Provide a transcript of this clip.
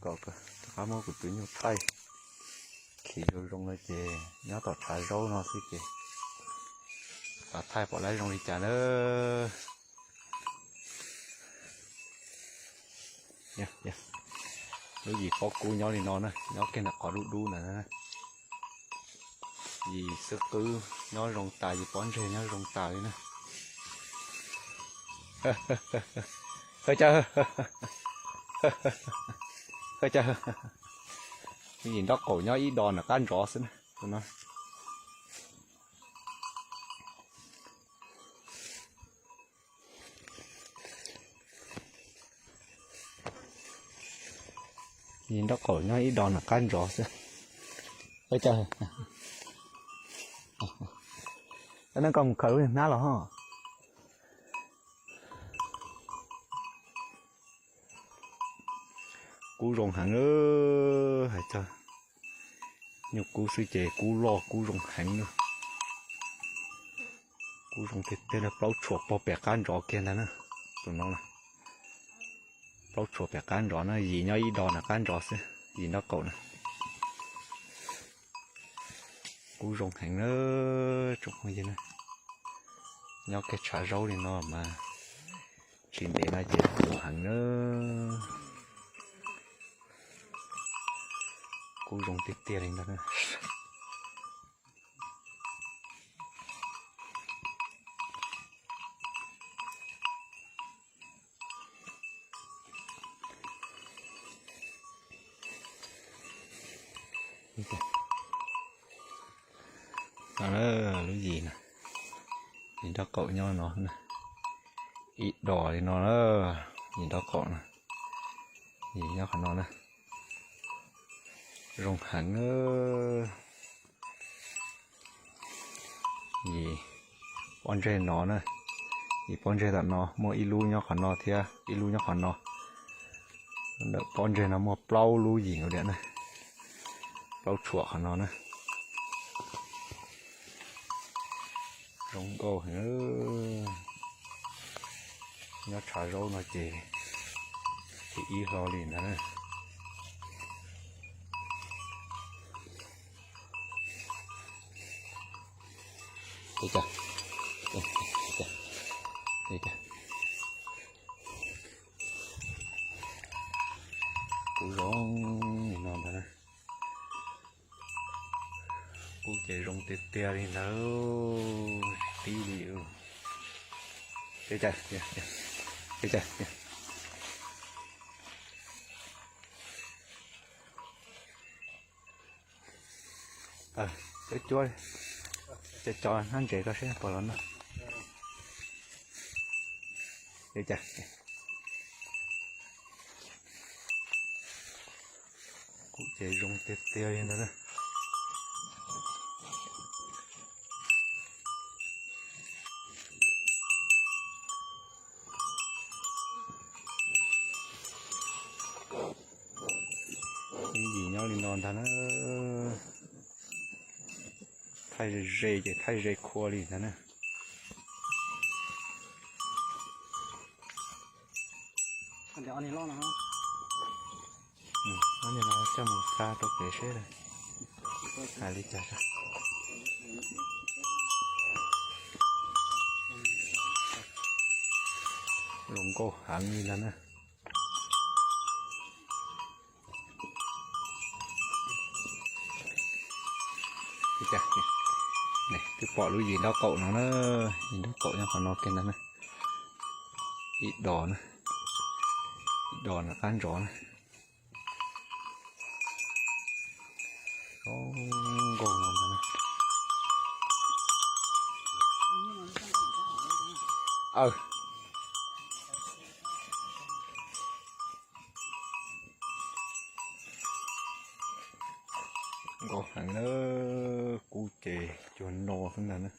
tom, rov qab muab kuv tus nyuj thaij. Khi zoo zoo no ces nyob tom tshav zaub no xwb ces xav thaij pom lawv zoo li cas na. Lub yim pob kub nyob li no na, nyob kiag ntawm qhov dub dub ntawd na. Yim xwb qwb nyob zoo tas, yim pob ntseg nyob zoo tas li na. Lub yim nraub qaum nyob ib do nram qab ntsov xwb na tus no. Yim nraub qaum nyob ib do nram qab ntsov xwb. Neej koj mus khaws lub niag hnab los ho. Kub zoo heev, hais txog nyuj kub xwb ces kub loj kub zoo heev na. Kub zoo tiag tiag, plaub tshuam pog pem qab ntsov kiag ntag na. Tus no na, plaub tshuam pem qab ntsov na, yim nyob ib do nram qab ntsov xwb, yim nraub qaum na. Kub zoo heev na, tsoom phooj ywg na. Nyob kiag tshav zaub li no mas tsis ntev no ces kub heev na. Kub zoo tiag tiag li ntag. Lub yim na, yim nraub qaum nyob no, ib do li no na, yim nraub qaum no, yim nyob qhov no na, zoo heev na. Yim pob ntseg no na, yim pob ntseg tom no muaj ib lub nyob qhov no thiab ib lub nyob qhov no. Ntawm pob ntseg no muaj plaub lub yim nkaus li na, plaub tshuam qhov no na. Zoo nkauj heev. Nyob tshav zaub no ces thim ib hlo li ntag na. Kub zoo li no ntag na. Kub ces zoo tiag tiag li ntag, tib li. Cuab cuab, cov hnab ntses koj seb puas los noj. Kub ces zoo tiag tiag li ntag na. Yim nyob li no ntag na. Thaij ze ze ces thaij ze khua li ntag na. Coj mus xa rau pem seb hais li cas. Zoo nkauj heev li ntag na. Twb pom lub yim nraub qaum no na, yim nraub qaum nyob qhov no kiag ntag na. Ib do na, ib do nram qab ntsov na. Zoo nkauj no ntag na. Nkauj heev na, kub ces cuag no xwb ntag na.